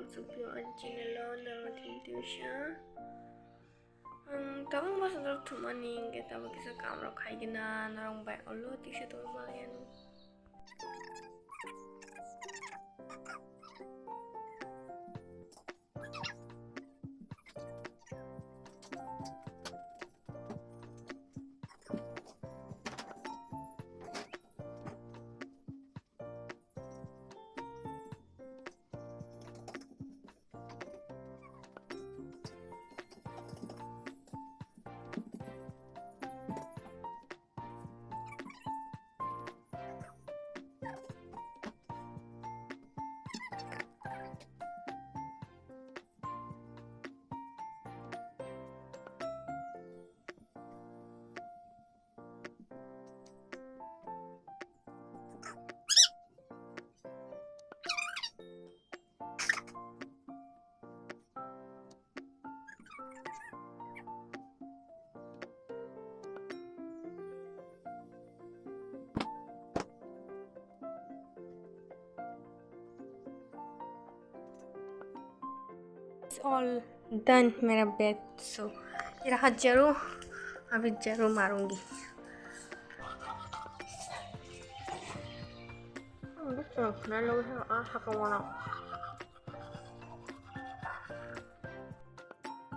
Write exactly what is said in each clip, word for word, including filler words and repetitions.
Sukpio ani channel o norok thim thim sa. Ang tabuk bwsajak thumani hwnkhe tabuk kisa kam rok khaigwna norok bai ulo tiksa tongwi malai anw. It's all done, मेरा bed. So, ये रहा झाड़ू, अभी झाड़ू मारूंगी।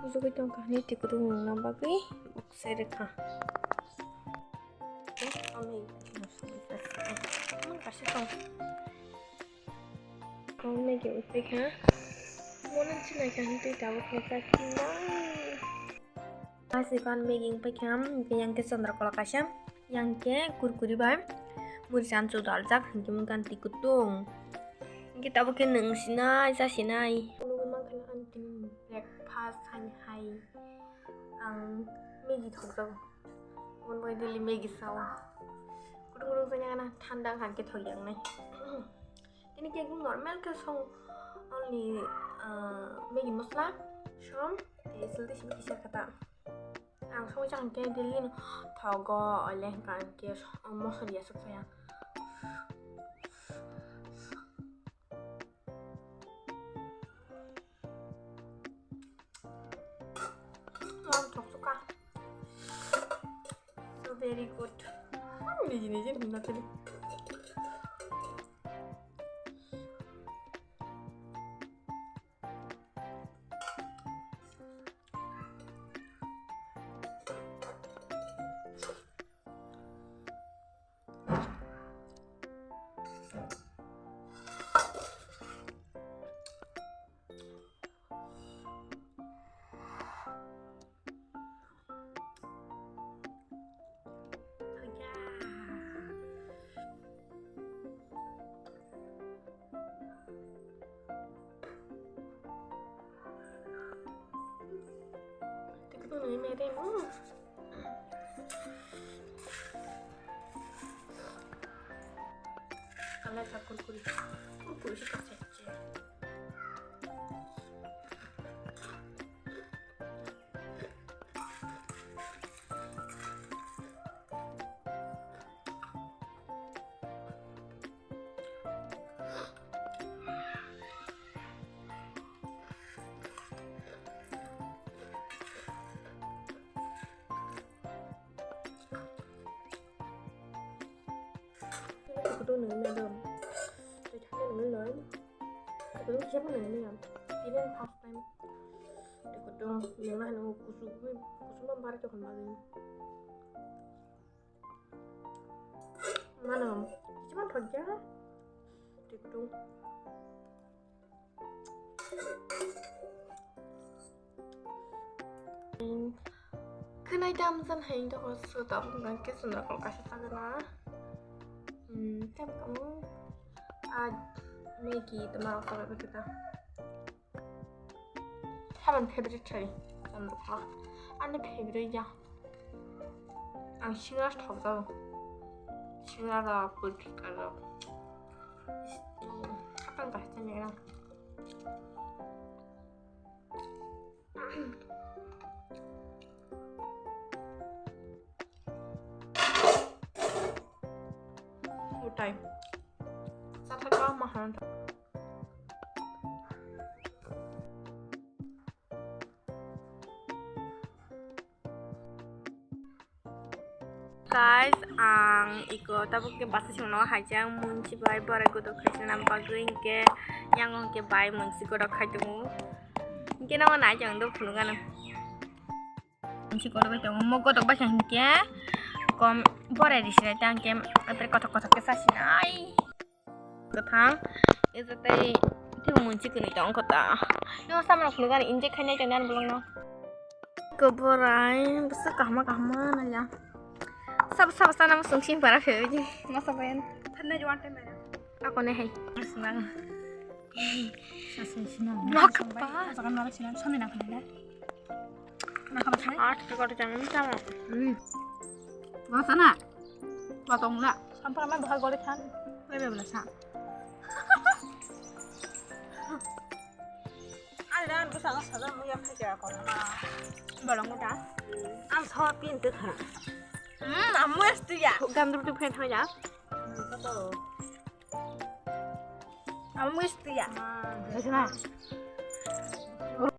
Bujugwi tongkha hwnwi twi kwrwng wngna bagwi bukse rwkha. Kaisa tong. Kok Maggie ui paikha. Mono sinai kha hwn twi tabuk khe chak sinai. Kaisa pan Maggie ui paikha, hwnkhe yang khe chandrakhola kaisa, yang khe kurkuri bai muri chan chu daljak, hwnkhe mungkha twi kwtung. Hwnkhe tabuk khe nwng sinai cha sinai. Nugwi mankha ani tini breakfast hani hai ang Maggie thokjago. Oboni bagwi daily Maggie sao. Kutung kutung chana gana thanda wngkha hwnkhe thokjaknai. Tini khe ekdom normal khe song, only, ah, Maggie masala, som, tei sal tei simi kisa kata. Ang song chang khe daily no thogo, oile hwnkha hwnkhe mosori aswk saya. Ang thoksuka. So very good. Ang niji niji hwnna thani. Tiktok ni mere mo. Kalai ka kurkuri. Kurkuri si kacha kacha. Kutung nang na dong. Tei thani nang na. Kutung siapa nang na ya. Ini first time. Kutung nang na nang kusuk kusuk bang bar chokon bagi. Mana? Siapa thokya? Kutung. Khwnai tam san hai to ko so ta bung ke sun ko ka sa ta na. Hmm, tam kamu. A Maggie to ma ko ba kita. Haban favorite chai. Tam ko. Ani favorite ya. Ang singra thok jao. Singra da put ka jao. Kapang ka sa ni ra. Utai. Sata ka mahan. Guys, ang iko tabuk ke basa songno haijak munsi bai borai godok khaisana bagwi hinkhe yango hinkhe bai munsi godok khai tongo. Hinkhe namo nai chang do phunukgano. Munsi godok bai tongo, mo godok bai hinkhe kom borai risinai tang khe atre kothok kothok khe sasinai. Kwthang. Ejotei teibo munsi kwnwi tong kho ta. Nw samrok phunukgani injek khainai tong nani bolongno. Koborai bwswk kahma kahma nanya. Sab sab sana musung sing para phe oji. Masa bayan. Thanna juan te mera. Ako ne hai. Sinang. Sasa sinang. Nok pa. Sasa kan mara sinang. Sami nak khainai. Nak khainai. Art ke kota jangan sama. Hmm. Masa na. Patong na. Sampar man bahar gole khan. Pai bai bela sa. Ada dan bwskango sajak muya khaja kono. Bolong da. Ang so pin te kha. Hmm, amu estu ya. Gandru tu phen thang ya. Amu estu ya. Bwsana.